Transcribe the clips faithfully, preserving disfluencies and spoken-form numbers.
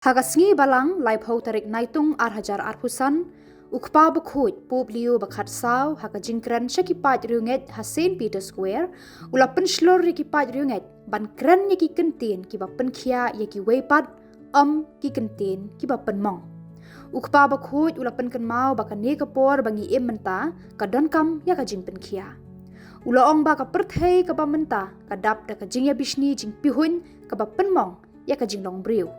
Ha ka sngi Balang, laiphew tarik Naitung ar hajar arphew san, u Kpa Bakhuid, Pope Leo ba khatsaw, ha ka jingkren sha ki paid riewngeit ha Saint Peter Square, u la pynshlur ïa ki paid riewngeit ban kren ïa ki kyntien kiba pynkhiah ïa kiwei pat, ym ki kyntien kiba pynmong. U Kpa Bakhuid u la pynkynmaw ba kane ka por ba ngi im mynta ka donkam ïa ka jingpynkhiah. U la ong ba ka pyrthei kaba mynta ka dap da ka jingïabishni jingpihuiñ kaba pynmong ïa ka jinglong briew.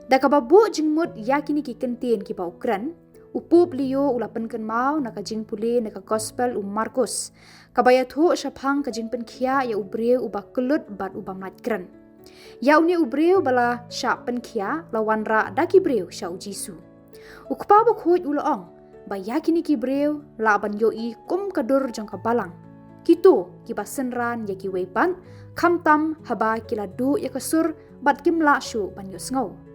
Da kaba buh jingmut ïa kine ki kyntien kiba u kren, u Pope Leo u la pynkynmaw na ka jingpule na ka Gospel u Markus, kaba ïathuh shaphang ka jingpynkhiah ïa u briew uba kyllut bad uba mait kren. Ïa une u briew ba la shah pynkhiah la wanrah da ki briew sha u Jisu. U Kpa Bakhuid u la ong ba ïa kine ki briew lah ban ïohi kum ka dur jong ka Balang, kito kiba synran ïa kiwei pat, khamtam haba ki la duh ïa ka sur bad kim lah shuh ban ïohsngew.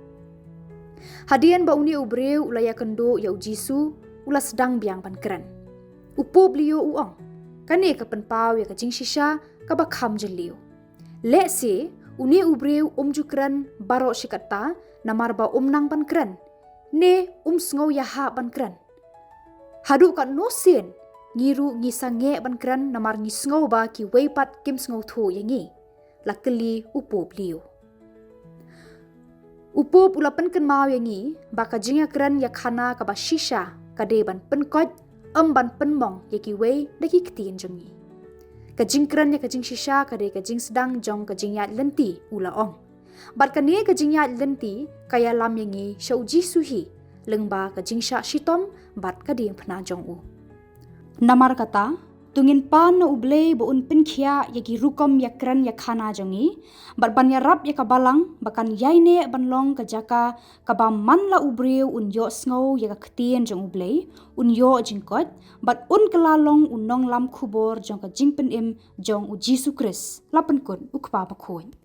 Hadien ba une u briew u la ïakynduh ïa u Jisu, u la sdang biang ban kren. U Pope Leo u ong, kane ka pynpaw ïa ka jingshisha kaba kham jylliew. Lehse une u briew um ju kren baroh shi katta namar ba um nang ban kren, ne um sngew ïahap ban kren. Haduh katno sien ngi ruh ngi sangeh ban kren namar ngi sngew ba kiwei pat kim sngewthuh ïa ngi? La kylli u Pope Leo. U Pope u la pynkynmaw ïa ngi ba ka jingïakren ïakhana kaba shisha ka dei ban pynkoit, ym ban pynmong ïa kiwei da ki ktien jong ngi. Ka jingkren ïa ka jingshisha ka dei ka jingsdang jong ka jingïaid lynti, u la ong. Bad kane ka jingïaid lynti ka ïalam ïa ngi sha u Jisu hi, lyngba ka jingshah shitom bad ka diengphna jong u. Namar kata, to ngin pan na U Blei ba un pynkhiah ïa ki rukom ïakren ïakhana jong ngi, bad ban ïarap ïa ka Balang ba kan ïaineh ban long ka jaka kaba man la u briew un ïohsngew ïa ka ktien jong U Blei, un ïoh jingkoit, bad un kylla long u nonglam khubor jong ka jingpynim jong u Jisu Khrist, la pynkut u Kpa Bakhuid.